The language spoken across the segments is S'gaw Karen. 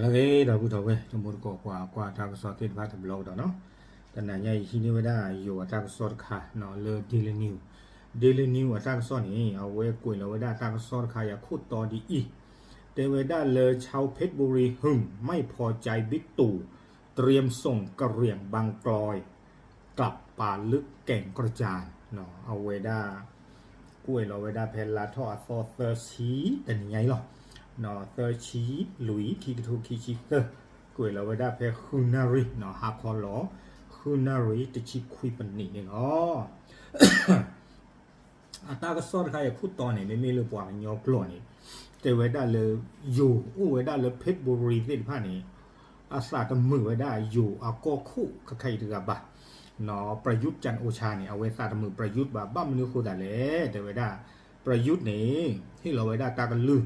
လၢအဂ့ၤ ဒီပုၢ်ဒီဝဲၢ် တံၤသကိး ပှၤကွၢ်တၢ်ကစီၣ်သ့ၣ်တဖၣ်တဘျီကဒီးနီၤ, တနၤညါအံၤဟံးန့ၢ်ဝဲဒၣ်ယိၤအတၢ်ကစီၣ်တခါနီၤ လၢ Daily News, Daily News အတၢ်ကစီၣ်န့ၣ် အဝဲကွဲးလီၤဝဲဒၣ်တၢ်ကစီၣ်တခါအံၤအခိၣ်တီဒ်အံၤ, တဲဝဲဒၣ်လၢ ชาวเพชรบุรีหึ่ง ไม่พอใจบิ๊กตู่ เตรียมส่งกะเหรี่ยงบางกรอย กลับป่าลึกแก่งกระจาน အဝဲဒၣ် ကွဲးလီၤဝဲဒၣ်ဖဲလါထီၣ်အသီသၢဆံ တနံၤညါအံၤလီၤ, သၢဆံလွံၢ် ခံကထိခံဆံသၢ, ကွဲးလီၤဝဲဒၣ်ဖဲဃုနၣ်ရံၣ် ဟါခီလီၤ ဃုနၣ်ရံၣ်တဆံခွံပနံးန့ၣ်လီၤ. အတၢ်ကစီၣ်တခါအံၤအခိၣ်တီန့ၣ် မ့မ့ၢ်လၢပှၤကညီကျိာ်န့ၣ် တဲဝဲဒၣ်လၢ ယိၤအိၣ်ဝဲဒၣ်လၢ เพชรบุรี သ့ၣ်တဖၣ်န့ၣ် အသးတမုာ်ဝဲဒၣ်ယိၤအကီၢ်ခိၣ်ခဲခါအံၤတဂၤဘၣ်, ประยุทธ์ จันทร์โอชา န့ၣ် အဝဲသးတမုာ် ประยุทธ์ ဘၣ်. ဘၣ်မနုၤအဃိသတးလဲၣ် တဲဝဲဒၣ် ประยุทธ์ န့ၣ် ဟ့ၣ်လီၤဝဲဒၣ်တၢ်ကလုၢ်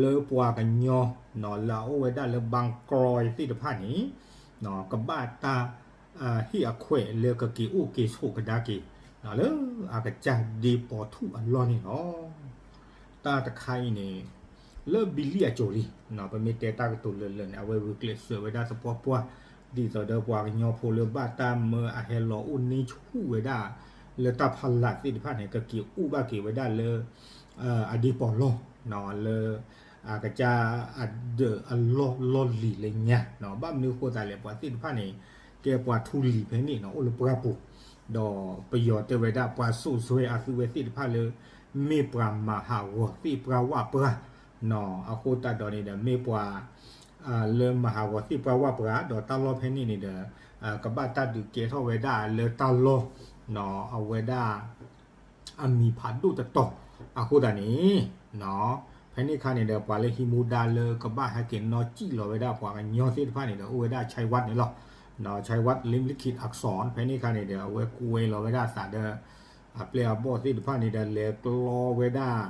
လၢပှၤကညီ လၢအအိၣ်ဝဲဒၣ်လၢ บางกรอย သ့ၣ်တဖၣ်န့ၣ် ကဘၣ်တၢ် ဟ့ၣ်အခွဲးလၢကက့ၤအိၣ်က့ၤဆိးကဒါက့ၤ လၢအကစၢ်ဒ့ပီၤထူၣ်အလီၢ်န့ၣ်လီၤ. တၢ်တခါအံၤန့ၣ် လၢဘံလံအစိၤလံ, ပမ့ၢ်တဲတၢ်ကတိၤလၢလၢန့ၣ် အဝဲဂုာ်ကျဲးစၢးဝဲဒၣ်သပှၢ်ပှၢ် ဒ်သိးဒီးပှၤကညီဖိလၢဘၣ်တၢ်မၢအဟဲလီၤအိၣ်န့ၢ်ဆူၣ်ဝဲဒၣ် လၢတၢ်ဖီလာ်သ့ၣ်တဖၣ်န့ၣ် ကက့ၤအိၣ်ဘၣ်က့ၤဝဲဒၣ်လၢ အဒ့ပီၤလီၢ် လၢ အကစၢ်အဒၢးအလီၢ်လီၢ်လံၤလၢညါ, ဘၣ်မနုၤအဃိသတးလဲၣ် ပှၤသ့ၣ်တဖၣ်န့ၣ် ကဲပှၤထူလံၤဖဲန့ၣ်နီၤ အိၣ်လၢပှၢ်ပူၤ, ဒီးပယီၤတဲဝဲဒၣ်ပှၤစိာ်ဆှဲအသုဝဲသ့ၣ်တဖၣ်လၢ မ့ၢ်ပှၤမၤဟးဂီၤသ့ၣ်ပှၢ်ဝၣ်ပှၢ်နီၤ, အဃိသတးဒီးန့ၣ်ဒီး မ့ၢ်ပှၤ လၢမၤဟးဂီၤသ့ၣ်ပှၢ်ဝၣ်ပှၢ် ဒီးတၢ်လီၢ်ဖဲန့ၣ်န့ၣ်ဒီး ကဘၣ်တၢ်ဒုးကဲထီၣ်ဝဲဒၣ်လၢတၢ်လီၢ် အဝဲဒၣ် အမံၤဖးဒိၣ်တတီၤ, အဃိသတးန့ၣ် ဖဲန့ၣ်အခါန့ၣ်ဒီး ပှၤလၢဟံးမူဒါလၢကဘၣ်ဟဲက့ၤနီၢ်စံၣ်လီၤဝဲဒၣ်ပှၤကညီသ့ၣ်တဖၣ်န့ၣ်ဒီး အိၣ်ဝဲဒၣ် ชัยวัฒน์ န့ၣ်လီၤ, ชัยวัฒน์ ลิ้มลิขิตอักษร ဖဲန့ၣ်အခါန့ၣ်ဒီး အဝဲကွဲးလီၤဝဲဒၣ်အသးဒီး အပျဲၢ်အဘီၣ်သ့ၣ်တဖၣ်န့ၣ်ဒီး လဲၤကျီဝဲဒၣ်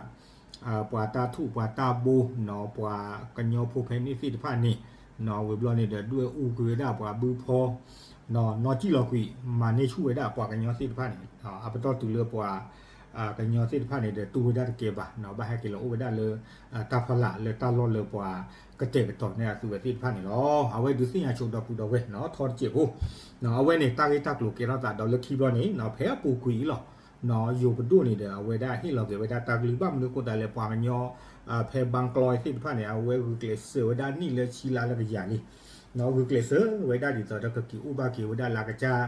ပှၤတၢ်ထူၣ်ပှၤတၢ်ဘိနီၤ ပှၤကညီဖိဖဲန့ၣ်သ့ၣ်တဖၣ်န့ၣ် ဝံၤဘျီန့ၣ်ဒီး ဒွဲၣ်အူကွံာ်ဝဲဒၣ်ပှၤဘုဖီ နီၤ နီၢ်စံၣ်လီၤကွံာ် မၤန့ၢ်ဆူၣ်ဝဲဒၣ်ပှၤကညီသ့ၣ်တဖၣ်န့ၣ် အပတီၢ်တုၤလၢပှၤ ကညီသ့ၣ်တဖၣ်န့ၣ်ဒီး တူၢ်ဝဲဒၣ်တကဲဘၣ်နီၤ ဘၣ်ဟဲက့ၤလီၤအိၣ်ဝဲဒၣ်လၢ တၢ်ဖီလာ်လၢတၢ်လီၢ်လၢပှၤကတဲာ်ကတီၤန့ၢ်အသုဝဲသ့ၣ်တဖၣ်န့ၣ်လီၤ. အဝဲဒုးသ့ၣ်ညါဆိဒီပုၢ်ဒီဝဲၢ်နီၤ ထီတစဲးဖိ အဝဲန့ၣ် တၢ်ဂ့ၢ်တၢ်ကျိၤကဲထီၣ်သးဒီးလၢခံဘျီန့ၣ်နီၤ ဖဲအပူၤကွံာ်အံၤလီၤ ယိၤပဒိၣ်န့ၣ်ဒီး အဝဲဒၣ်ဟ့ၣ်လီၤက့ၤဝဲဒၣ်တၢ်ကလုၢ် ဘၣ်မနုၤအဃိသတးလဲၣ် ပှၤကညီ ဖဲ บางกรอย သ့ၣ်တဖၣ်န့ၣ် အဝဲဂုာ်ကျဲးစၢးဝဲဒၣ်နံၣ်လၢဆံလါလၢကယၤလံ ဂုာ်ကျဲးစၢးဝဲဒၣ်ဒ်သိးဒီးကက့ၤအိၣ်ဘၣ်က့ၤဝဲဒၣ်လၢအကစၢ်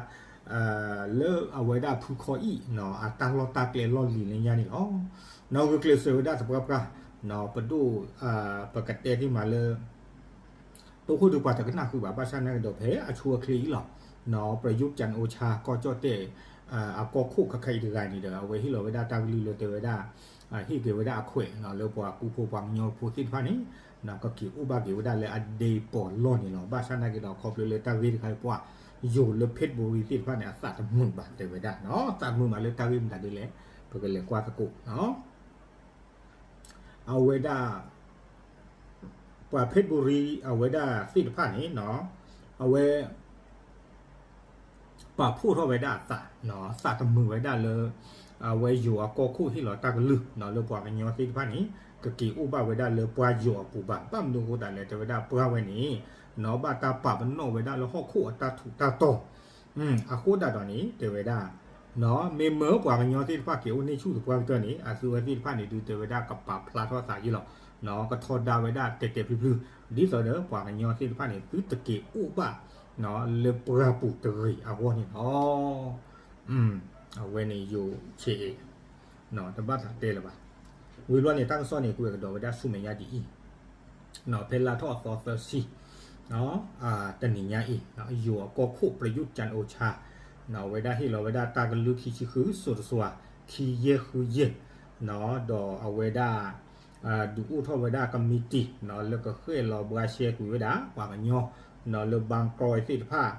လၢအဝဲဒၣ်ဖုခီအံၣ် အတၢ်လီၢ်တၢ်ကျဲလီၢ်လံၤလၢညါန့ၣ်လီၤ. နီၤ ဂုာ်ကျဲးစၢးဝဲဒၣ်သပှၢ်ပှၢ် ပဒိၣ် ပကတဲသ့ၣ်မးလၢ တိခိၣ်ဒုးပှၤတကနၣ်ဃုာ်ဘၣ် ဘၣ်ဆၣ်သနာ်က့ဒီး ဖဲအဆိအချ့အံၤလီၤ ประยุทธ์ จันทร์โอชา ကီၢ်ကၠီၣ်တဲၣ် အကီၢ်ခိၣ်ခဲခါအံၤတဂၤန့ၣ်ဒီး အဝဲဟ့ၣ်လီၤဝဲဒၣ်တၢ်ကလုၢ်လၢတဲဝဲဒၣ် ဟ့ၣ်က့ၤဝဲဒၣ်အခွဲးနီၤ လၢပှၤကူဖိပှၤကညီဖိသ့ၣ်တဖၣ်န့ၣ် ကက့ၤအိၣ်ဘၣ်က့ၤဝဲဒၣ်လၢအဒ့ပီၤလီၢ်န့ၣ်လီၤ. ဘၣ်ဆၣ်သနာ်က့ဒီး ခီဖျိလၢတၢ်ဂ့ၢ်တခါအံၤ ပှၤယိၤလၢ เพชรบุรี သ့ၣ်တဖၣ်န့ၣ် အသးတမုာ်ဘၣ်တဲဝဲဒၣ်နီၤ သးတမုာ်ဘၣ်လၢတၢ်ဂ့ၢ်မတၤဒ်လဲၣ် ပကလဲၤကွၢ်သကိးနီၤ အဝဲဒၣ် ပှၤ เพชรบุรี အဝဲဒၣ်သ့ၣ်တဖၣ်န့ၣ်နီၤ အဝဲ ပာ်ဖှိၣ်ထီၣ်ဝဲဒၣ်အသး သးတမုာ်ဝဲဒၣ်လၢ အဝဲယိၤအကီၢ်ခိၣ်ဟ့ၣ်လီၤတၢ်ကလုၢ်နီၤ လၢပှၤကညီသ့ၣ်တဖၣ်န့ၣ် ကက့ၤအိၣ်ဘၣ်ဝဲဒၣ်လၢပှၢ်ယိၤအပူၤဘၣ်. ဘၣ်မနုၤအဃိသတးလဲၣ် တဲဝဲဒၣ်ပှၢ်ဝဲန့ၣ်နီၤ ဘၣ်တၢ်ပာ်ပနီၣ်ဝဲဒၣ်လၢဟီၣ်ခိၣ်အတၢ်ထူးတၢ်တီၤ အဃိသတးဒီးန့ၣ် တဲဝဲဒၣ် မ့မ့ၢ်ပှၤကညီသ့ၣ်တဖၣ်က့ၤအိၣ်န့ၢ်ဆူၣ်သပှၢ်ကတၢၢ်န့ၣ် အသုဝဲသ့ၣ်တဖၣ်န့ၣ် ဒုးတဲဝဲဒၣ်ကပာ်ဖျါထီၣ်သးယံာ်လီၤ. ကထီဒါဝဲဒၣ်တဲာ်တဲာ်ဖျုးဖျုး ဒ်သိးဒီးပှၤကညီသ့ၣ်တဖၣ်န့ၣ် သုတက့ၤအိၣ်ဘၣ် လၢပှၢ်ပူၤတဂ့ၤအဂီၢ်န့ၣ်လီၤ. အဝဲန့ၣ်ယိၤဆဲးအံၤ တဘၣ်သးတဲလၢၤဘၣ်. ဝံၤဘျီန့ၣ် တၢ်ကစီၣ်န့ၣ် ကွဲးကဒီးဝဲဒၣ်ဆူမဲာ်ညါဒ်အံၤ ဖဲလါထီၣ်အသီသၢဆံ တနံၤညါအံၤ ယိၤအကီၢ်ခိၣ် ประยุทธ์ จันทร์โอชา အဝဲဒၣ်ဟ့ၣ်လီၤဝဲဒၣ်တၢ်ကလုၢ်ခံဆံဃု စိၤတစွၤ ခံယဲၢ်ဃုယဲၢ် ဒီးအဝဲဒၣ် ဒုးအိၣ်ထီၣ်ဝဲဒၣ် committee လၢကဃဲၣ်လီၤဘှါရှဲကွံာ်ဝဲဒၣ် ပှၤကညီ လၢ บางกรอย သ့ၣ်တဖၣ်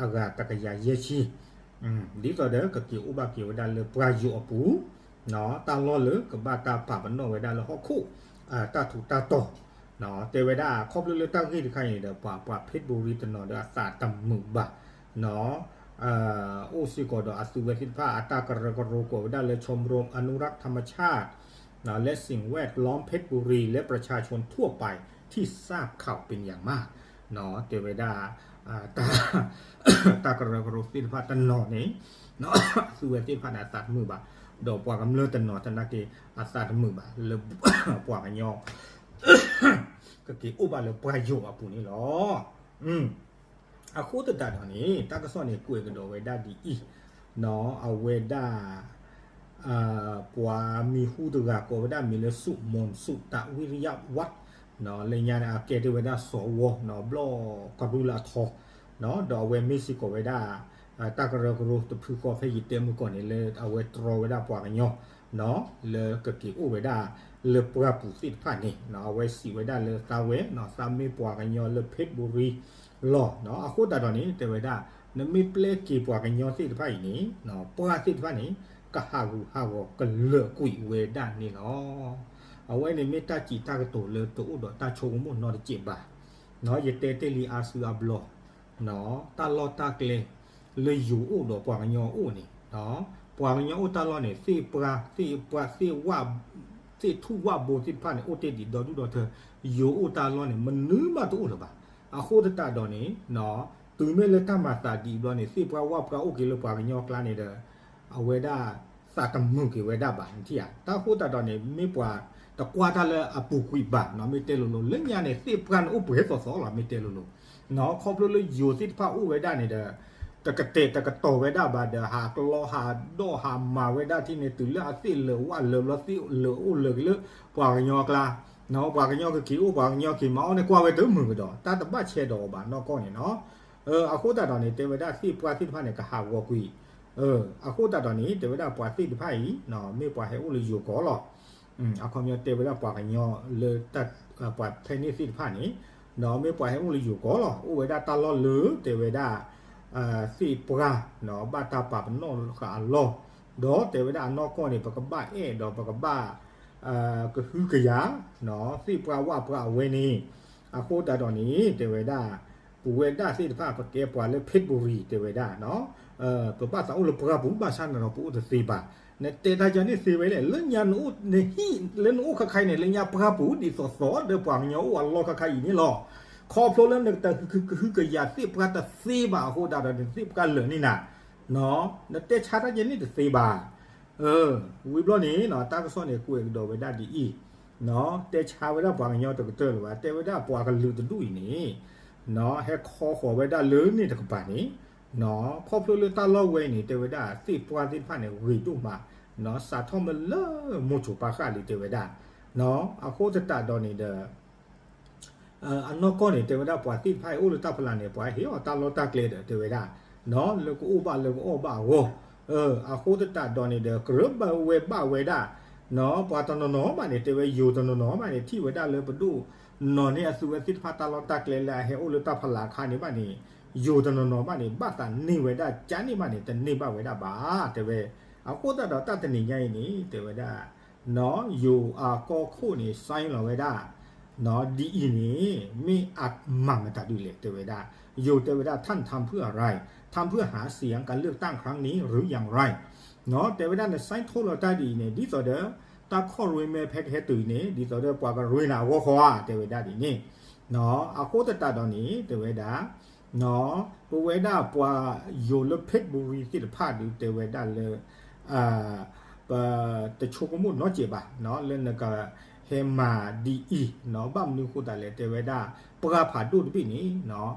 အဂၤတကယၤယဲၢ်ဆံ ဒ်သိးဒီးကက့ၤအိၣ်ဘၣ်က့ၤဝဲဒၣ်လၢပှၢ်ယိၤအပူၤ တၢ်လီၢ်လၢကဘၣ်တၢ်ပာ်ပနီၣ်ဝဲဒၣ်လၢဟီၣ်ခိၣ် တၢ်ထူးတၢ်တီၤ တဲဝဲဒၣ်ခီဖျိလၢတၢ်ဂ့ၢ်တခါအံၤန့ၣ်ဒီး ပှၤ ပှၤ เพชรบุรี တနီၤဒီးအသးတမုာ်ဘၣ် အိၣ်စ့ၢ်ကီးဒီးအသုဝဲသ့ၣ်တဖၣ်အတၢ်ကရၢကရိကိးဝဲဒၣ်လၢ ชมรมอนุรักษ์ธรรมชาติ และสิ่งแวดล้อมเพชรบุรี และประชาชนทั่วไปที่ ထိၣ်စၢ်ခးပညံမး တဲဝဲဒၣ် တၢ်ကရၢကရိသ့ၣ်တဖၣ်တနီၤန့ၣ် အသုဝဲသ့ၣ်တဖၣ်န့ၣ်အသးတမုာ်ဘၣ်, ဒီးပှၤကမျၢၢ်တနီၤသနာ်က့ အသးတမုာ်ဘၣ်လၢ ပှၤကညီ ကက့ၤအိၣ်ဘၣ်လၢပှၢ်ယိာ်အပူၤန့ၣ်လီၤ. အဃိသတးဒီးန့ၣ် တၢ်ကစီၣ်န့ၣ်ကွဲးကဒီးဝဲဒၣ်ဒ်အံၤ, အဝဲဒၣ် ပှၤမံၤဟူတဂၤကိးဝဲဒၣ်မံၤလၢ ဆူၣ်မီၣ်ဆူၣ် တၢ်ဝံရယၣ်ဝး လၢညါန့ၣ် အကဲထီၣ်ဝဲဒၣ်စီၤဝီ ဘျီၣ်ကရူၢ်လၢအထီ, ဒီးအဝဲမ့ၢ်စ့ၢ်ကီးဝဲဒၣ် တၢ်ကရၢကရိတဖုဃီဖဲယတဲမုၢ်ကီၢ်န့ၣ် လၢအဝဲတြီဝဲဒၣ်ပှၤကညီ လၢကက့ၤအိၣ်ဝဲဒၣ်လၢပှၢ်ပူၤသ့ၣ်တဖၣ်န့ၣ် အဝဲစံးဝဲဒၣ်လၢသးဝဲ သးမ့ၢ်ပှၤကညီလၢ ဖ့းဘရံ လီၤ. အဃိသတးဒီးန့ၣ် တဲဝဲဒၣ် နမ့ၢ်ပျဲက့ၤပှၤကညီသ့ၣ်တဖၣ်အံၤန့ၣ် ပှၢ်သ့ၣ်တဖၣ်န့ၣ် ကဟးဂူာ်ဟးဂီၤကလၢာ်ကွံာ်ဝဲဒၣ်န့ၣ်လီၤ. အဝဲန့ၣ်မ့ၢ်တၢ်စံးတၢ်ကတိၤလၢတအိၣ်ဒီးတၢ်ဆိကမိၣ်နီတစဲးဘၣ်. ယတဲတ့ၢ်လံအါစုအါဘျီ တၢ်လီၢ်တၢ်ကျဲ လၢယိၤအိၣ်ဒီးပှၤကညီအိၣ်န့ၣ် ပှၤကညီအိၣ်တၢ်လီၢ်န့ၣ် သ့ၣ်ပှၢ် သ့ၣ်ပှၢ် သ့ၣ်ဝၣ် သ့ၣ်ထူၣ်ဝၣ်ဘိသ့ၣ်တဖၣ်န့ၣ် အိၣ်တ့ၢ်ဒံးဒီဒူၣ်ဒီထၢ, ယိၤအိၣ်တၢ်လီၢ်န့ၣ် မနုၤမးတအိၣ်လၢၤဘၣ်. အဃိသတးဒီးန့ၣ် တုၤမ့ၢ်လၢတၢ်မၤသးဒ်အံၤဘျီန့ၣ် သ့ၣ်ပှၢ်ဝၣ်ပှၢ်အိၣ်က့ၤလၢပှၤကညီအကျါန့ၣ်ဒီး အဝဲဒၣ်သးတမုာ်က့ၤဝဲဒၣ်ဘၣ် နထံၣ်ဧါ. တၢ်ဃိသတးဒီးန့ၣ် မ့ၢ်ပှၤတကွၢ်တၢ်လၢအပူၤကွံာ်ဘၣ်နီၤ မ့ၢ်တဲလိၤလိၤ လၢညါန့ၣ် သ့ၣ်ပှၢ်န့ၣ်အိၣ်ပှဲၤသီသီလီၤ မ့ၢ်တဲလိၤလိၤ ခီဖျိလၢယိၤသ့ၣ်တဖၣ်အိၣ်ဝဲဒၣ်န့ၣ်ဒီး တကတဲာ်တကတီၤဝဲဒၣ်ဘၣ်ဒီး ဟးကျီဟးဒီၣ်ဟးမၤဝဲဒၣ်ထံၣ်န့ၣ် တုၤလၢအသ့ၣ်လၢာ်ဝၣ်လၢာ်ဘျီ သ့ၣ်လၢာ်အိၣ်လၢာ်က့ၤလၢ ပှၤကညီအကျါ ပှၤကညီကက့ၤအိၣ် ပှၤကညီက့ၤမၤအီၣ်န့ၣ် ကွၢ်ဝဲတမုာ်ကဒီး တၢ်တဘၣ်ဆဲးဒီးအီၤဘၣ်နီၢ်ကီၢ်န့ၣ်နီၤ. အဃိသတးဒီးန့ၣ် တဲဝဲဒၣ်သ့ၣ်ပှၢ်သ့ၣ်တဖၣ်န့ၣ် ကဟးဂီၤကွံာ် အဃိသတးဒီးန့ၣ် တဲဝဲဒၣ်ပှၤသ့ၣ်တဖၣ်အံၤ မ့ၢ်ပှၤဟဲအိၣ်လၢယိၤကီၢ်လီၤ. အခီပညီတဲဝဲဒၣ်ပှၤကညီလၢ ပှၤဖဲန့ၣ်သ့ၣ်တဖၣ်န့ၣ် မ့ၢ်ပှၤဟဲအိၣ်လၢယိၤကီၢ်လီၤ. အိၣ်ဝဲဒၣ်တၢ်လီၢ်လၢ တဲဝဲဒၣ် သ့ၣ်ပှၢ် ဘၣ်တၢ်ပာ်ပနီၣ်ဃာ်အလီၢ် ဒီးတဲဝဲဒၣ်အနီၢ်ကီၢ်န့ၣ် ပကဘၣ်အဲၣ်ဒီးပကဘၣ် ကဟုကယာ် သ့ၣ်ပှၢ်ဝၣ်ပှၢ်အဝဲန့ၣ် အဃိသတးဒီးန့ၣ် တဲဝဲဒၣ် ပဝဲဒၣ်သ့ၣ်တဖၣ် ပကဲပှၤလၢဖ့းဘရံၤ တဲဝဲဒၣ် ပဘၣ်သးအိၣ်လၢပှၢ်ပူၤ ဘၣ်ဆၣ်န့ၣ်ဒီးပအိၣ်တသ့ဘၣ်. နတဲတၢ်ယၤန့ၣ်သ့ဝဲလဲၣ် လၢညါနအိၣ်နဟံၣ်လၢနအိၣ်ခါခါအံၤန့ၣ် လၢညါပှၢ်ပူၤ ဒ်သိးသိးဒီးပှၤကညီအိၣ်အလီၢ်ခါခါအံၤန့ၣ်လီၤ. ခီဖျိလၢနကတၢၢ်ကဟုကယာ်သ့ၣ်ပှၢ်တသ့ဘၣ်အဃိသတးဒီး နသ့ၣ်ပှၢ်လၢာ်န့ၣ်နၤ နတဲဆါတၢ်ယဲန့ၣ်တသ့ဘၣ်. ဝံၤဘျီန့ၣ် တၢ်ကစီၣ်န့ၣ် ကွဲးကဒီးဝဲဒၣ်ဒ်အံၤ, တဲဆါဝဲဒၣ်ပှၤကညီတကတၢၢ်လၢၤဘၣ်, တဲဝဲဒၣ်ပှၤကလုာ်တဒူၣ်အံၤန့ၣ် ဟဲခီဃီၤဝဲဒၣ်လၢန့ၣ်တကပၤန့ၣ် ခီဖျိလၢတၢ်လီၢ်ဝဲအံၤန့ၣ် တဲဝဲဒၣ်သ့ၣ်ပှၢ်သ့ၣ်တဖၣ်န့ၣ် ဂ့ၤဒိၣ်မး, စးထီၣ်မ့ၢ်လၢမိၢ်စိၤပၢ်ဃၢ်လံ တဲဝဲဒၣ်, အဃိသတးဒီးန့ၣ်ဒီး အနီၢ်ကီၢ်န့ၣ် တဲဝဲဒၣ်ပှၤသ့ၣ်တဖၣ်အံၤအိၣ်လၢတၢ်ဖီလာ်န့ၣ် ပှၤဟ့ၣ်အီၤတၢ်လီၢ်တၢ်ကျဲဒီး တဲဝဲဒၣ် လၢကအိၣ်ဘၣ်လၢကအီၣ်ဘၣ်အဂီၢ်, အဃိသတးဒီးန့ၣ်ဒီး ကြၢးဘၣ်ဝဲဘၣ်ဝဲဒၣ် ပှၤတနီၤနီၤဘၣ်န့ၣ် တဲဝဲယိၤတနီၤနီၤဘၣ်န့ၣ် ထံၣ်ဝဲဒၣ်လၢပဒိၣ်နီၢ်န့ၢ်အသုဝဲသ့ၣ်တဖၣ်တၢ်လီၢ်တၢ်ကျဲလၢအဟဲအိၣ်လၢတၢ်ဖီလာ်အခါန့ၣ်ဘၣ်န့ၣ် ယိၤတနီၤနီၤဘၣ်န့ၣ် ဘၣ်သးန့ၢ်ဝဲဒၣ်ကန့ၣ်ဘၣ်န့ၣ် တန့ၢ်ဘၣ်ဝဲဒၣ်ဘၣ် တဲဝဲ, အဃိသတးဒီးတၢ်တနံၤညါအံၤန့ၣ် တဲဝဲဒၣ် ယိၤအကီၢ်ခိၣ်န့ၣ် sign လီၤဝဲဒၣ် ဒ်အံၤန့ၣ် မ့ၢ်အမၤမတၤဒ်လဲၣ် တဲဝဲဒၣ်, ယိၤတဲဝဲဒၣ် ท่านทำเพื่ออะไร ทำเพื่อหาเสียงการเลือกตั้งครั้งนี้หรืออย่างไร တဲဝဲဒၣ်န sign ထိၣ်လီၤတၢ်ဒ်အံၤန့ၣ် ဒ်သိးဒီး တၢ်ခီၣ်ရွေးမဲဖဲကဟဲတုၤန့ၣ် ဒ်သိးဒီးပှၤကရွေးနၤအဂီၢ်ဃီဧါ တဲဝဲဒၣ်ဒ်န့ၣ်, အဃိသတးဒီးန့ၣ် တဲဝဲဒၣ် ပဝဲဒၣ်ပှၤယိၤလၢဖ့းဘရံၤသ့ၣ်တဖၣ်ဒုး တဲဝဲဒၣ်လၢ ပတဆိကမိၣ်နီတစဲးဘၣ် လၢနကဟဲမၤဒ်အံၤ, ဘၣ်မနုၤအဃိသတးလဲၣ် တဲဝဲဒၣ် ပှၢ်ဖးဒိၣ်တဘ့ၣ်န့ၣ်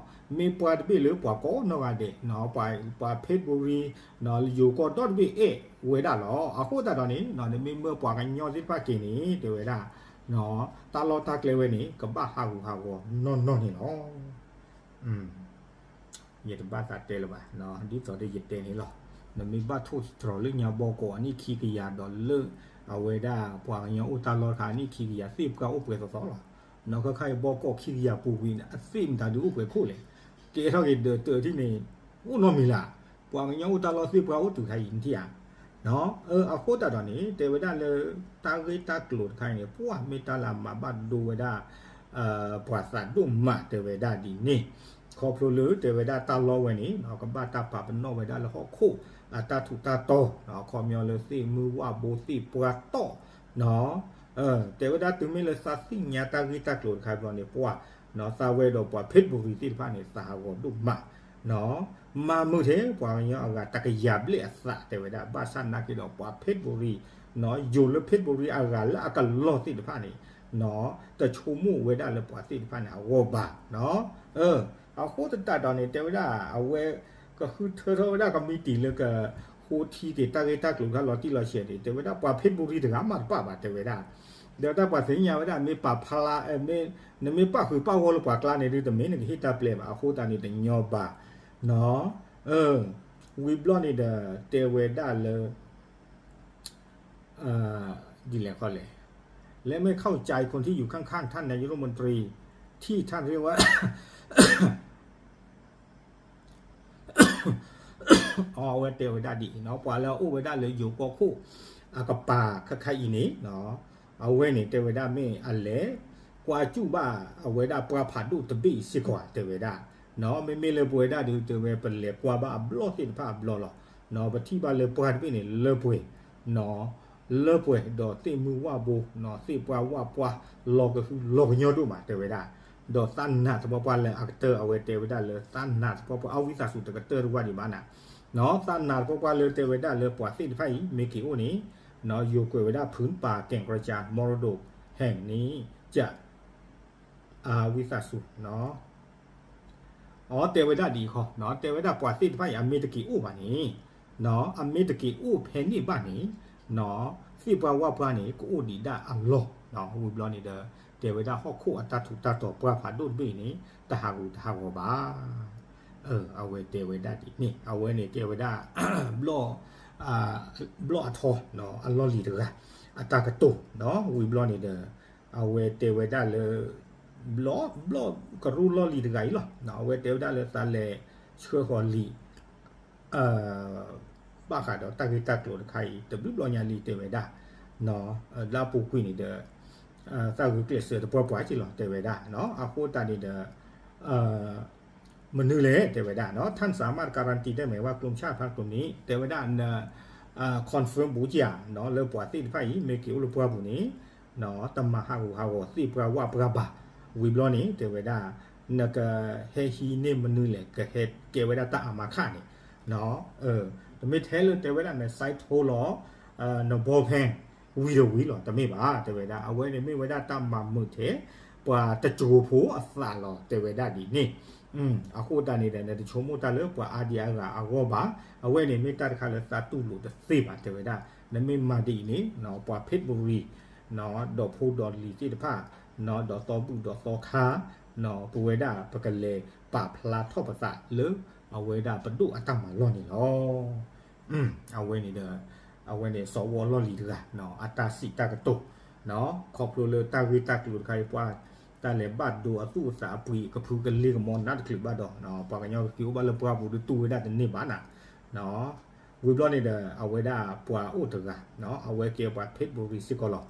မ့ၢ်ပှၢ်တဘ့ၣ်လၢပှၤကိးနီၢ်ဂၤဒဲး, ပှၤဖ့းဘရံၤ ယိၤကီၢ်ဒီတဘ့ၣ်အဲၣ်ဝဲဒၣ်လီၤ. အဃိသတးဒီးန့ၣ် နမ့ၢ်မၢပှၤကညီသ့ၣ်တဖၣ်က့ၤန့ၣ် တဲဝဲဒၣ် တၢ်လီၢ်တၢ်ကျဲဝဲန့ၣ် ကဘၣ်ဟးဂူာ်ဟးဂီၤနီၢ်နီၢ်န့ၣ်လီၤ. ယတဘၣ်သးတဲလၢၤဘၣ်, ဒ်သိးဒီးယတဲန့ၣ်လီၤ. နမ့ၢ်ဘၣ်ထိၣ်သတြီၤလၢညါဘီကီးအနံၣ်ခံကယၤဒီးလၢ အဝဲဒၣ်ပှၤကညီအိၣ်တၢ်လီၢ်တခါအနံၣ်ခံကယၤ သ့ၣ်ပှၢ်အိၣ်ပှဲၤသီသီလီၤ. နီၢ်ခါခါအံၤဘီကီးခံကယၤပူၤကွံာ်န့ၣ် အသ့ၣ်မတၤဒုးအိၣ်ပှဲၤခိၣ်လဲၣ်. ကဲထီၣ်က့ၤဒၢးတၢၢ်ထံၣ်န့ၣ် အိၣ်နီတမံၤလၢ်. ပှၤကညီအိၣ်တၢ်လီၢ်သ့ၣ်ပှၢ်အိၣ်တုၤခါအံၤနထံၣ်ဧါ. အဃိသတးဒီးန့ၣ် တဲဝဲဒၣ်လၢ တၢ်ဂ့ၢ်တၢ်ကျိၤတခါအံၤန့ၣ် ပှၢ်မ့ၢ်တၢ်လၢအမၤဘၣ်ဒိဝဲဒၣ် ပှၤသးဒိၣ်မး တဲဝဲဒၣ်ဒ်န့ၣ်, ခီဖျိလၢတဲဝဲဒၣ်တၢ်လီၢ်ဝဲန့ၣ် ကဘၣ်တၢ်ပာ်ပနီၣ်ဝဲဒၣ်လၢဟီၣ်ခိၣ်အတၢ်ထူးတၢ်တီၤ, ခီပညီလၢသ့ၣ်မုၢ်ဝၣ်ဘိသ့ၣ်ပှၢ်တီၢ်, တဲဝဲဒၣ်တုၤမ့ၢ်လၢသးသ့ၣ်ညါတၢ်ဂ့ၢ်တၢ်ကျိၤတခါဘျီန့ၣ် ပှၤ သးဝဲဒီးပှၤ Phetbury သ့ၣ်တဖၣ်န့ၣ် သးဟးဂီၤဒိၣ်မး မၤမုာ်ထဲပှၤကညီအဂၤတကယၤဘျဲၣ်အသးတဲဝဲဒၣ် ဘၣ်ဆၣ်နာ်က့ဒီးပှၤ Phetbury ယိၤလၢ Phetbury အဂၤလၢအကလီၢ်သ့ၣ်တဖၣ်န့ၣ် တဆိကမိၣ်ဝဲဒၣ်လၢပှၤသ့ၣ်တဖၣ်န့ၣ် အဂီၢ်ဘၣ် အဃိသတးဒီးန့ၣ် တဲဝဲဒၣ် အဝဲကဃုထၢထီၣ်ဝဲဒၣ်ကမံးတံာ်လၢက ဃိထံက့ၤတၢ်ဂ့ၢ်တၢ်ကျိၤခါလီၤတံၢ်လီၤဆဲးန့ၣ် တဲဝဲဒၣ်ပှၤ Phetbury တဂၤမးတပာ်ဘၣ်တဲဝဲဒၣ် ဒီးတၢ်ပှၤသ့ၣ်ညါဝဲဒၣ် မ့ၢ်ပာ်ဖျါ နမ့ၢ်ပာ်ဃုာ်ပာ်ဂီၢ်လၢပှၤကျါန့ၣ်ဒုး တမ့ၢ်နကဟ့ၣ်တၢ်ပျဲဘၣ် အဃိသတးန့ၣ်တညီဘၣ် ဝံၤဘျီန့ၣ်ဒီး တဲဝဲဒၣ်လၢ ဒ်လဲၣ်ခီလဲၣ် และไม่เข้าใจคนที่อยู่ข้างๆท่านนายกรัฐมนตรีที่ท่านเรียกว่า အဝဲတဲဝဲဒၣ်ဒ်အံၤနီၤ ပှၤလၢအအိၣ်ဝဲဒၣ်လၢယိၤကီၢ်ခိၣ် အကပၤခါခါအံၤန့ၣ် အဝဲန့ၣ်တဲဝဲဒၣ်မ့ၢ်အလဲၤကွၢ်စူၣ်ဘၣ်အဝဲဒၣ်ပှၢ်ဖးဒိၣ်တဘ့ၣ်အံၤစ့ၢ်ကီးဧါ တဲဝဲဒၣ် မ့မ့ၢ်လၢပဝဲဒၣ်ဒုးတဲဝဲပလဲၤကွၢ်ဘၣ်အဘျီၣ်သ့ၣ်တဖၣ်အဘျီလီၤ ပထံၣ်ဘၣ်လၢပှၢ်တဘ့ၣ်န့ၣ် လၢပှဲၤ လၢပှဲၤဒီးသ့ၣ်မုၢ်ဝၣ်ဘိ သ့ၣ်ပှၢ်ဝၣ်ပှၢ် လီၤကဟုလီၤကညီဒိၣ်မး တဲဝဲဒၣ် ဒီးသးနာ်သပှၢ်ပှၢ်လၢအကတၢၢ် အဝဲတဲဝဲဒၣ်လၢသးနာ်သပှၢ်ပှၢ် အဝံသးစူၤတကတၢၢ်တဝၢ်ဒံးဘၣ်နၤ သးနာ်သပှၢ်ပှၢ်လၢတဲဝဲဒၣ်လၢပှၤသ့ၣ်တဖၣ်အံၤ မ့ၢ်က့ၤအိၣ်န့ၣ် ယိၤကွဲးဝဲဒၣ် ဖုၣ်ပၢ်ကဲၣ်ကရၢကၠါ မီရဒိၣ် ဟဲၣ်န့ၣ် က အဝံသးစူၤ အတဲဝဲဒၣ်ဒ်အံၤခီ တဲဝဲဒၣ်ပှၤသ့ၣ်တဖၣ်အံၤ အမ့ၢ်တက့ၤအိၣ်ဘၣ်န့ၣ် အမ့ၢ်တက့ၤအိၣ်ဖဲန့ၣ်ဘၣ်န့ၣ် သ့ၣ်ပှၢ်ဝၣ်ပှၢ်န့ၣ် ကအိၣ်ဒံးဒၣ်အလီၢ် ဝံၤဘျီန့ၣ်ဒီး တဲဝဲဒၣ်ဟီၣ်ခိၣ်အတၢ်ထူးတၢ်တီၤပှၢ်ဖးဒိၣ်တဘ့ၣ်အံၤန့ၣ် တဟးဂူာ်တဟးဂီၤဘၣ် အဝဲတဲဝဲဒၣ်ဒ်န့ၣ် အဝဲန့ၣ်တဲဝဲဒၣ် ဘျီၣ်အထီ အလီၢ်လံၤတဂၤ အတၢ်ကတိၤ ဝံၤဘျီန့ၣ်ဒီး အဝဲတဲဝဲဒၣ်လၢ ဘျီၣ် ဘျီၣ်ကရူၢ်လီၢ်လံၤတဂၤအံၤလီၤ အဝဲတဲဝဲဒၣ်လၢသးလဲၤဆှၢဃီၤလံာ် ဘၣ်ဃးဒီးတၢ်ဂ့ၢ်တၢ်ကျိၤတခါအံၤ တဘျုးဘျီညါလံတဲဝဲဒၣ် လၢအပူၤကွံာ်န့ၣ်ဒီး သးဂုာ်ကျဲးစၢးတပှၢ်ပှၢ်က့လီၤတဲဝဲဒၣ် အဃိသတးန့ၣ်ဒီး မနုၤလဲၣ်တဲဝဲဒၣ် ท่านสามารถการันตีได้ไหมว่ากลุ่มชาติพันธุ์กลุ่มนี้ တဲဝဲဒၣ် confirm ဘူးက လၢပှၤသ့ၣ်တဖၣ်အံၤ မ့ၢ်က့ၤအိၣ်လၢပှၢ်ပူၤန့ၣ် တမၤဟးဂူာ်ဟးဂီၤသ့ၣ်ပှၢ်ဝၣ်ပှၢ်ဘၣ် ဝံၤဘျီန့ၣ် တဲဝဲဒၣ် နကဟဲဟံးန့ၢ်မနုၤလဲၣ် ကဟဲကဲဝဲဒၣ်တၢ်အမါခါန့ၣ် တမ့ၢ်ထဲလၢတဲဝဲဒၣ်နစဲးထိလီၤ နဘီဖဲ ဝံၤဒီးဝံၤလီၤ တမ့ၢ်ဘၣ် တဲဝဲဒၣ် အဝဲန့ၣ်မ့ၢ်ဝဲဒၣ်တၢ်မၤမုာ်ထဲ ပှၤတကၠိၤဖိအသးလီၤ တဲဝဲဒၣ်ဒ်န့ၣ် အဃိသတးန့ၣ်ဒီး နတဆိကမိၣ်တၢ်လၢပှၤအါဒံအါဂၤအဂီၢ်ဘၣ် အဝဲန့ၣ်မ့ၢ်တၢ်တခါလၢသးတူၢ်လိာ်တသ့ဘၣ် တဲဝဲဒၣ် နမ့ၢ်မၤဒ်အံၤန့ၣ် ပှၤ Phetbury ဒီးဖိဒီးလံၤသ့ၣ်တဖၣ် ဒီးသီဘူၣ်ဒီးသီခါ ပဝဲဒၣ်ပကလဲၤပာ်ဖျါထီၣ်ပသးလၢ အဝဲဒၣ်ပဒိၣ်အတၢ်မၤလီၢ်န့ၣ်လီၤ. အဝဲန့ၣ်ဒီး အဝဲန့ၣ် စီၤဝီလီၢ်လံၤတဂၤ အတၢ်စံးတၢ်ကတိၤ ခီဖျိလၢတၢ်ဂ့ၢ်တၢ်ကျိၤတခါအံၤ ပှၤတၢ်လဲၤဘၣ်ဒိအသူၣ်အသး အပှ့ၤကဖုကလ့ကမီနးတချုးဘၣ်ဒီး ပှၤကညီက့ၤအိၣ်ဘၣ်လၢပှၢ်ပူၤဒုးတူၢ်ဝဲဒၣ်တန့ၢ်ဘၣ်နၤ ဝံၤဘျီန့ၣ်ဒီး အဝဲဒၣ်ပှၤအိၣ်တဂၤ အဝဲကဲပှၤ Phetbury စ့ၢ်ကီးလီၤ.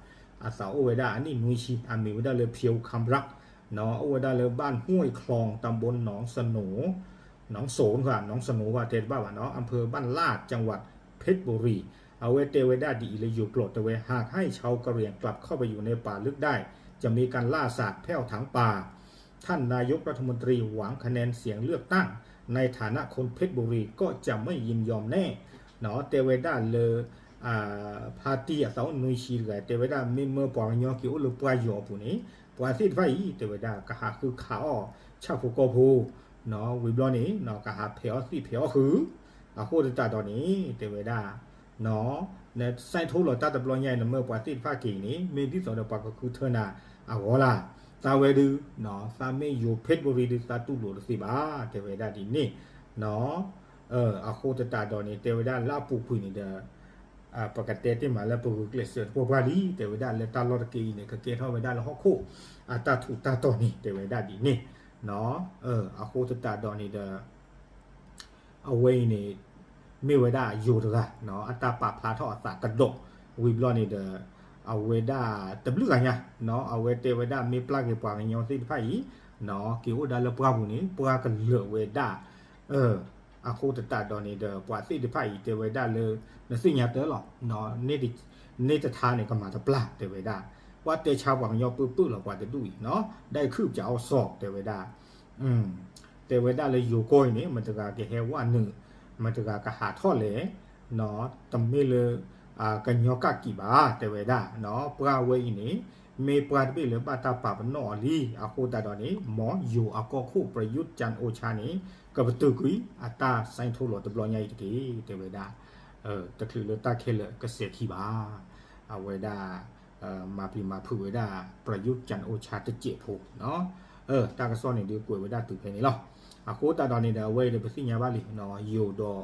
အသးအိၣ်ဝဲဒၣ်အနံၣ်နွံဆံ အမံၤဝဲဒၣ်လၢ ဖၠိး ခၣ်ဘြၣ် အိၣ်ဝဲဒၣ်လၢ บ้านห้วยคลอง ตำบลหนองสโหน หนองโสน ค่ะ หนองสโหน ဘၣ်တဲတဘၣ်ဘၣ်နီၤ อำเภอบ้านลาด จังหวัดเพชรบุรี အဝဲတဲဝဲဒၣ်ဒ်အံၤလၢယိၤကျိာ်တဲဝဲ หากให้ชาวกะเหรี่ยงกลับเข้าไปอยู่ในป่าลึกได้ จะมีการล่าสัตว์แพ่วถางป่า ท่านนายกรัฐมนตรีหวังคะแนนเสียงเลือกตั้ง ในฐานะคนเพชรบุรีก็จะไม่ยินยอมแน่ တဲဝဲဒၣ်လၢ ဖါတံၢ်အသးအိၣ်နွံဆံတဂၤ တဲဝဲဒၣ် မ့ၢ်မၢပှၤကညီက့ၤအိၣ်လၢပှၢ်ယီၤအပူၤန့ၣ် ပှၤသ့ၣ်တဖၣ်အံၤ တဲဝဲဒၣ် ကဟးဃုခးအီၣ်ဆၣ်ဖိကီၢ်ဖိ ဝံၤဘျီန့ၣ် ကဟးဖဲးအီၣ်သံၣ်ဖဲးအီၣ်ဃုာ် အဃိသတးဒီးန့ၣ် တဲဝဲဒၣ် နစဲးထိလီၤတၢ်တဘျီညါအံၤ နမၢပှၤသ့ၣ်တဖၣ်က့ၤန့ၣ် မ့ၢ်ဒ်သိးဒီးပှၤကဃုထၢနၤအဂီၢ်လၢ် သးဝဲဒုး သးမ့ၢ်ယိၤ Phetbury ဒုး သးတူၢ်လိာ်တသ့ဘၣ် တဲဝဲဒၣ်ဒ်န့ၣ် အဃိသတးဒီးန့ၣ် တဲဝဲဒၣ်လၢအပူၤကွံာ်န့ၣ်ဒီး ပကတဲတ့ၢ်မးလၢပဂုာ်ကျဲးစၢးတပှၢ်ပှၢ်လံ တဲဝဲဒၣ်လၢတၢ်လီၢ်တက့ၢ်အံၤန့ၣ် ကကဲထီၣ်ဝဲဒၣ်လၢဟီၣ်ခိၣ်အတၢ်ထူးတၢ်တီၤန့ၣ် တဲဝဲဒၣ်ဒ်န့ၣ် အဃိသတးဒီးန့ၣ်ဒီး အဝဲအံၤန့ၣ် မ့ၢ်ဝဲဒၣ်ယိၤတဂၤ အတၢ်ပာ်ဖျါထီၣ်အသးကဒီး ဝံၤဘျီန့ၣ်ဒီး အဝဲဒၣ်တဘျုးဂၤညါ အဝဲတဲဝဲဒၣ်မ့ၢ်ပျၢ်က့ၤပှၤကညီသ့ၣ်တဖၣ်အံၤ က့ၤအိၣ်ဒၣ်လၢပှၢ်ပူၤန့ၣ် ပှၢ်ကလၢာ်ဝဲဒၣ် အဃိသတးဒီးန့ၣ်ဒီး ပှၤသ့ၣ်တဖၣ်အံၤတဲဝဲဒၣ်လၢ နသ့ၣ်ညါတၢ်လီၤ န့ၢ်တထါန့ၣ် ကမၤတပျၢ်တဲဝဲဒၣ် ပှၤတဲဆါပှၤကညီပၢၢ်ပၢၢ်လီၤပှၤတဒူၣ်အံၤနီၤ, ဒ်အံၤခုၣ်ပၠးအီၤစီၤ တဲဝဲဒၣ် တဲဝဲဒၣ်လၢယိၤကီၢ်အံၤန့ၣ် မတဂၤကဟဲဝဲနုာ်, မတဂၤကဟးထီၣ်လဲၤ, တမ့ၢ်လၢ ကညီကၣ်ကံးဘၣ် တဲဝဲဒၣ်, ပှၤဝဲအံၤန့ၣ် မ့ၢ်ပှၤတဘ့ၣ်လၢဘၣ်တၢ်ပာ်ပနီၣ်အီၤလံ, အဃိသတးဒီးန့ၣ် မ်ယိၤအကီၢ်ခိၣ် ပရယုၢ်ကၠၣ်အိၣ်ဆါန့ၣ် ကပတုာ်ကွံာ်အတၢ်စဲထိလိာ်တဘျီညါအံၤတက့ၢ် တဲဝဲဒၣ်, တချုးလၢတၢ်ခဲလၢာ်ကစဲၤခံဘၣ်, အဝဲဒၣ် မၤပျံၤမၤဖုးဝဲဒၣ် ပရယုၢ်ကၠၣ်အိၣ်ဆါတစဲးဖိ, တၢ်ကစီၣ်န့ၣ်ဒုးကွဲးဝဲဒၣ်တုၤဖဲန့ၣ်လီၤ. အဃိသတးဒီးန့ၣ်ဒီး အဝဲအံၤဒီးပသ့ၣ်ညါဘၣ်လံ, ယိၤဒီး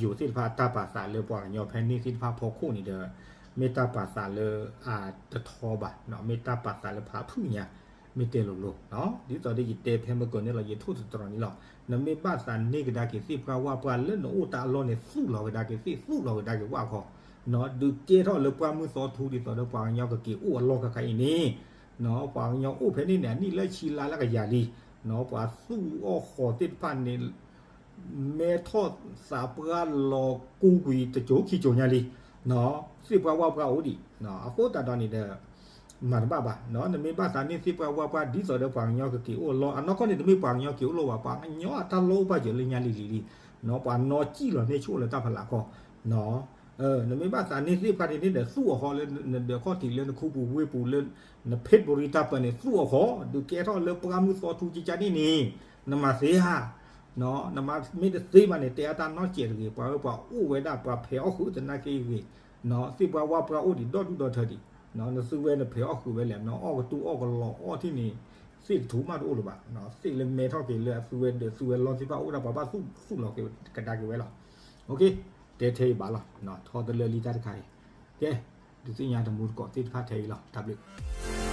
ယိၤသ့ၣ်တဖၣ်အတၢ်ပာ်သးလၢပှၤကညီဖဲန့ၣ်သ့ၣ်တဖၣ်ဖီခိၣ်န့ၣ်ဒီး မ့ၢ်တၢ်ပာ်သးလၢအတထီဘၣ်, မ့ၢ်တၢ်ပာ်သးလၢဖးဖုၣ်ညါ, မ့ၢ်တဲလိၤလိၤ, ဒ်သိးဒီးယတဲဖဲမုၢ်ကီၢ်န့ၣ်လီၤ ယထိၣ်သတြီၤန့ၣ်လီၤ, နမ့ၢ်ဘၣ်သးန့ၢ်ကဒါက့ၤသ့ၣ်ပှၢ်ဝၣ်ပှၢ်လၢနအိၣ်တၢ်အလီၢ်န့ၣ် သူၣ်လီၤကဒါက့ၤသ့ၣ် သူၣ်လီၤကဒါက့ၤဝၣ်ခီ, ဒုးကဲထီၣ်လၢပှၢ်မုၢ်သီထူဒ်သိးဒီးပှၤကညီကက့ၤအိၣ်အလီၢ်ခါခါအံၤန့ၣ်, ပှၤကညီအိၣ်ဖဲန့ၣ်န့ၣ် အနံၣ်လၢဆံလါလၢကယၤလံ, ပှၤသူၣ်အီၣ်ဃီၤသ့ၣ်တဖၣ်န့ၣ် မဲထီၣ်သးပှၢ်လီၤကူကွံာ်တစိၤခံစိၤညါလံ, သ့ၣ်ပှၢ်ဝၣ်ပှၢ်အိၣ်ဒံး, အဃိသတးဒီးန့ၣ်ဒီး မၤတဘၣ်ဘၣ်, နမ့ၢ်ဘၣ်သးန့ၢ်သ့ၣ်ပှၢ်ဝၣ်ပှၢ်ဒ်သိးဒီးပှၤကညီကက့ၤအိၣ်အလီၢ် အနီၢ်ကီၢ်န့ၣ် တမ့ၢ်ပှၤကညီက့ၤအိၣ်လီၢ်ဘၣ်, ပှၤကညီအတၢ်လီၢ်အိၣ်ဘၣ်စၢၤလၢညါလံၤလံၤလံ, ပှၤနီၢ်စံၣ်လီၤန့ၢ်ဆိၣ်လၢတၢ်ဖးလာ်ခီ, နမ့ၢ်ဘၣ်သးန့ၢ်သ့ၣ်တဖၣ်န့ၣ်န့ၣ်ဒီး သူၣ်အီၤဃီလၢနဒၢးခီၣ်ထံးလၢနခူပူၤဝ့ၢ်ပူၤလၢ နဖ့ၣ်ဘိရံတၢ်ပၢန့ၣ် သူၣ်အီၤဃီ, ဒုးကဲထီၣ်လၢပှၢ်မုၢ်သီထူကကန့ၣ်န့ၣ်, နမၤသ့ဧါ, နမ့ၢ်တသ့ဘၣ်န့ၣ် တဲအတၢ်နီတစဲးတဂ့ၤ, ပှၤဝဲပှၤအိၣ်ဝဲဒၣ်ပှၤဖဲးအီၣ်ဃုာ်သနာ်က့ဂ့ၤ, သ့ၣ်ပှၢ်ဝၣ်ပှၢ်အိၣ်ဒံးဒီဒူၣ်ဒီထၢဒံး, နသုဝဲနဖဲးအီၣ်ဃုာ်ဝဲလဲၣ်, နအီၣ်ကတူၢ်အီၣ်ကလီအီၣ်ထံၣ်န့ၣ်, သ့ၣ်တထူၣ်မးတအိၣ်လၢၤဘၣ်, သ့ၣ်လၢမဲထီၣ်က့ၤလၢအသုဝဲဒၢးသုဝဲလီၢ်သ့ၣ်တဖၣ်အိၣ်ဝဲဒၣ်ပှၤဘၣ်သူၣ်လီၤကဒါက့ၤဝဲလီၤ. တဲထဲအံၤဘၣ်လီၤ, ထီတလၢလံတၢ်တခါအံၤ, ကဲ, ဒုးသ့ၣ်ညါတမူတကိးသ့ၣ်တဖၣ်ထဲအံၤလီၤ, တၢ်ဘျုး